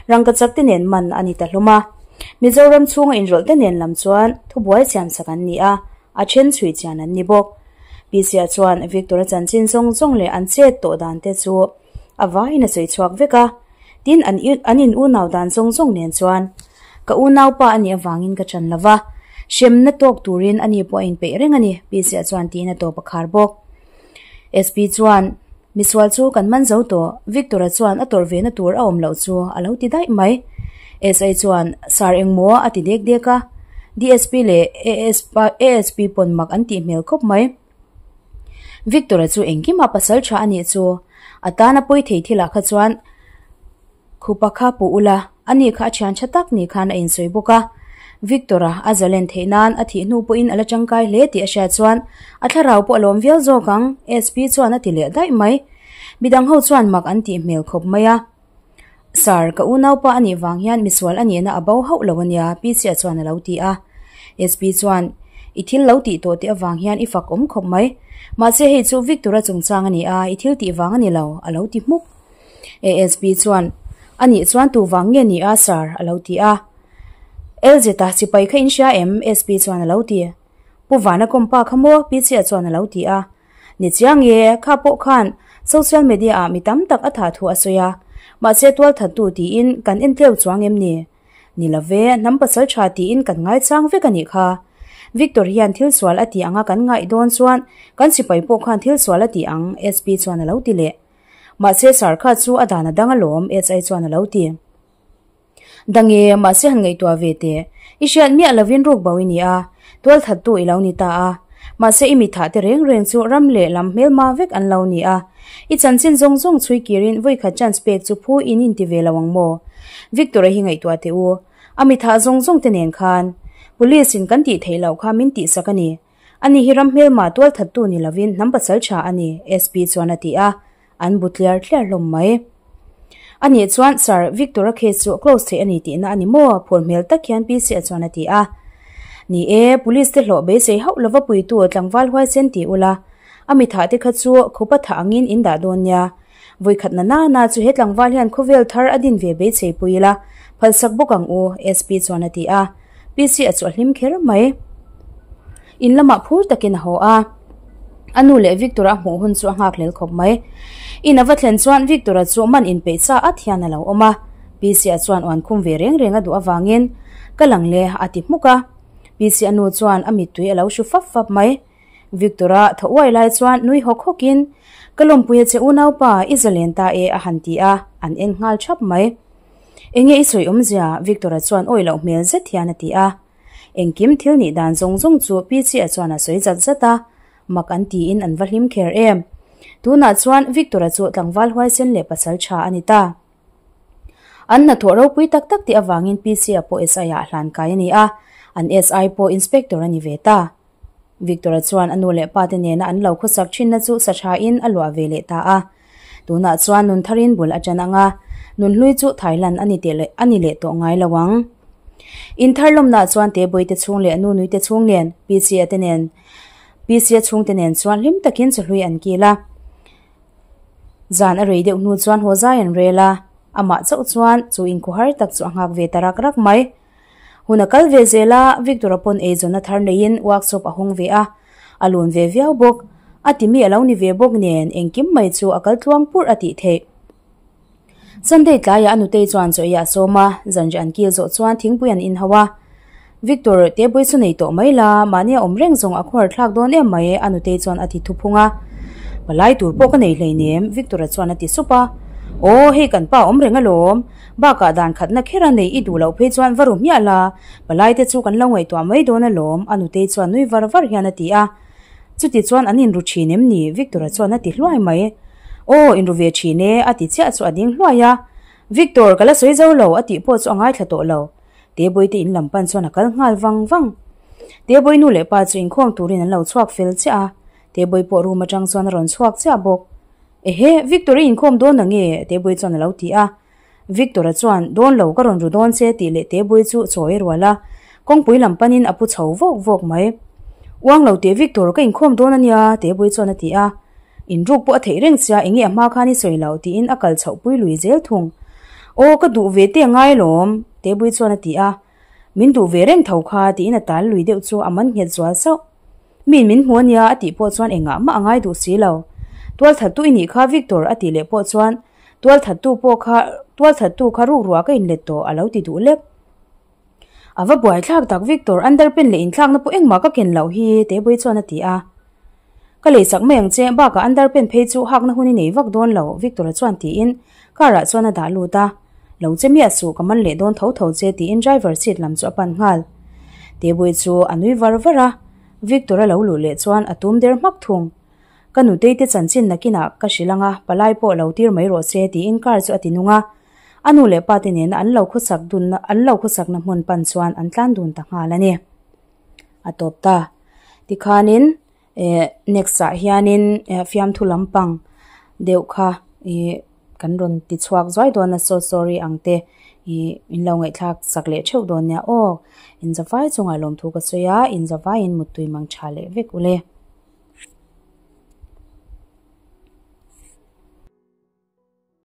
rangkachak te nen man a ni ta hlawm a. Mizoram chhunga inrawlh te nen lam chuan thubuai siamsak an ni a, a then chhui chian an ni bawk. PC-a chuan Victor-a chanchin zawng zawng leh an chet tawh dan te chu a vaiin a sawi chhuak vek a. Tin, an an in unau dan zawng zawng nen chuan ka unaupa a nih avangin ka chan lo va, hremna tawk turin ani pawh a inpeih reng a ni, PC-a chuan tiin a tawp a khar bawk. SP chuan, Misual chu kan man zo tawh, Victor-a chuan a tawrh ve na tur a awm loh chu a lo ti daih mai. SI chuan, Sir engmaw a ti dek dek a, DSP leh ASP pawn mak an tih hmel khawp mai. Victor-a chu engkima pasal tha a nih chu a tan a pawi thei thilah kha chuan khupa kha puh ula, ani kha a thian tha tak ni khan a insawi bawk a. Victor-a a zalen theih nan a thih hnu pawhin a la tangkai hle tih a hriat chuan a thlarau pawh a lawm viau zawk ang, SP chuan a ti leh daih mai. Midang ho chuan mak an tih hmel khawp mai a. Sir, ka unaupa a nih vang hian misual a nihna a bo hauh lo a nia, Pi Chia chuan a lo ti a. SP chuan, I thil lo tih tawh teh avang hian i fak awm khawp mai. Mahse hei chu Victor-a chungchang a ni a, i thil tih vang a ni lo, a lo ti hmuk. ASP chuan, A nih chuan tu vang nge ni a, Sir? a lo ti a. LZ-a sipai kha in hria em? SP chuan a lo ti. Pu Vana kawmpa kha maw? Pi Chia chuan a lo ti a. Ni chiang e, kha pawh khan social media ah mi tam tak a thah thu a sawi a, mahse tual thattu tiin kan en tleu chuang em ni? Ni lo ve, hnam pasal tha tiin kan ngaichang vek a nih kha. Victor hian thil sual a ti anga kan ngaih dawn chuan kan sipai pawh khan thil sual a ti ang, SP chuan a lo ti leh. Mahse sar kha chu a dan a dang alawm, SI chuan a lo ti. Dange, mahse han ngaihtuah ve teh. I hriat miah lovin ruk bo i ni a, tual thattu i lo ni ta a. Mahse i mithah te reng reng chu ram leh lam hmelma vek an lo ni a. I chanchin zawng zawng chhui kirin vawikhat chance pek chu phu in inti ve lo ang maw? Victor-a hi ngaihtuah teh u. A mithah zawng zawng te nen khan. Police in kan tih theih loh kha min tihsak a ni. Ani hi ram hmelma tual thattu ni lovin hnam pasal tha a ni, SP chuan a ti a. An bu tliar tliar hlawm mai. A nih chuan Sir Victor-a case chu close theih a ni tihna a ni maw? Phur hmel tak hian PC-a chuan a ti a. Ni e, police te hlawh beisei hauh lova puitu tlangval huaisen ti ula, a mithah te kha chu khupa thah angin in dah dawn nia. Vawikhat na na na chu he tlangval hian khawvel thar a din ve beisei pui ila, phalsak bawk ang u, SP chuan a ti a. PC-a chu a hlim kher mai. In lamah phur takin a haw a, a nu leh Victor-a a hmuh hun chu a nghak hlel khawp mai. In a va thlen chuan Victor-a chu man inpeih sa at hian a lo awm a, PC-a chuan uan khum ve reng reng a duh avangin ka lang le a ti hmuk a. PC-a nu chuan a mittui a lo hru fap fap mai. Victor-a thaw uai lai chuan nui hawk hawkin, Ka lawmpui a che unaupa, i zalen ta e a han ti a, an en nghal thap mai. Enge i sawi awmzia? Victor-a chuan awi loh hmel zet hian a ti a. Engkim thil nih dan zawng zawng chu Pi Chia chuan a sawi zat zat a, mak an tiin an va hlim kher em. Tunah chuan Victor-a chu tlangval huaisen leh pasal tha a ni ta. An hnathawh ropui tak tak tih avangin Pi Chia pawh SI-ah hlan kai a ni a, an SI pawh Inspector a ni ve ta. Victor-a chuan a nu leh pa te nena an lo khawsak thinna chu sa thain a luah ve leh ta a. Tunah chuan nun tharin bul a ṭan ang a, nun hlui chu Thailand a ni teh leh a ni leh tawh ngai lo ang. In thar lawmnaah chuan Tebawii te chhung leh nu nui te chhung nen, Pi Chia te nen, Pi Chia chhung te nen chuan hlim takin chawhlui an kil a. Zan a rei deuh hnu chuan haw zai an rel a, amah chauh chuan chu inkhuhar tak chu a nghak ve ta rak rak mai. Hun a kal ve zel a, Victor-a pawn eizawnna thar neiin workshop a hawng ve a, a lun ve viau bawk. A timi a lo ni ve bawk nen engkim mai chu a kal tluang purh a tih theih. Sunday tlaiah a nutei chuan chaw ei a sawm a, zanriah an kil zawh chuan thingpui an inhau a. Victor, tebui chu nei tawh mai la, mahni a awm reng zawng a khuar thlak dawn em mai, a nutei chuan a ti thuphung a. Palai tur pawh ka nei hleinem, Victor-a chuan a ti sup a. Aw, hei kan pa awm reng alawm. Bakah dan khatna kher a nei i duh loh phei chuan va ru hmiah la, palai te chu kan lo ngaihtuah mai dawn alawm, a nutei chuan nui var var hian a ti a. Chuti chuan an inru thin em ni? Victor-a chuan a ti hluai mai. Aw, inru ve thin e, a ti chiah chu a ding hluai a. Victor, ka la sawi zo lo, a tih pawh chu a ngaithla tawh lo. Tebawii te in lam pan chuan a kal nghal vang vang. Tebawii nu leh pa chu inkhawm turin an lo chhuak fel chiah a, Tebawii pawh room atang chuan a rawn chhuak chiah bawk. Ehe, Victor i inkhawm dawn nange? Tebawii chuan a lo ti a. Victor-a chuan, Dawn lo, ka rawn ru dawn che tih leh Tebawii chu chawi a rual a, kawngpui lam panin a pu chho vawk vawk mai. Uang lo teh Victor, ka inkhawm dawn a nia, Tebawii chuan a ti a. Inruk pawh a theih reng sia enge a hma khan i sawi lo tiin a kal chhoh pui lui zel thung. Aw ka duh ve te angai alawm Tebui chuan a ti a. Min duh ve reng tho kha tiin a tal lui deuh chu a man nghet zual sauh. Miin min hmu ania a tih pawh chuan engah mah a ngai duh si lo. Tualthattu i nih kha Victor a tih leh pawh chuan tualthattu pawh kha tualthattu kha rukruah ka inlet tawh a lo ti duh lek. A va buaithlak tak Victor underpant leh inthlakna pawh engmah ka ken loh hi Tebui chuan a ti a. Ka lei chak mai ang che, bakah underpant phei chu hakna hun i nei vak dawn lo Victor-a chuan tiin car ah chuan a dah lut a. Lo che miah suh ka man leh dawn tho tho che tiin driver seat lam chu a pan nghal. Tebui chu a nui var var a, Victor-a lo luh leh chuan a tum der hmak thung. Ka nutei te chanchin nakinah ka hrilh ang a, palai pawh lo tir mai rawh se tiin car chu a ti nung a. A nu leh pa te nena an lo khawsak dunna an lo khawsakna hmun pan chuan an tlan dun ta nghal a ni. A tawp ta. Tikhanin eh next ah hianin eh fiamthu lampang deuh kha ih kan rawn ti chhuak zuai dawn a short story ang te ih min lo ngaihthlak sak leh theuh dawn nia aw. Inzavai chungah lawmthu ka sawi a, inzavaiin muttui mang tha leh vek ule.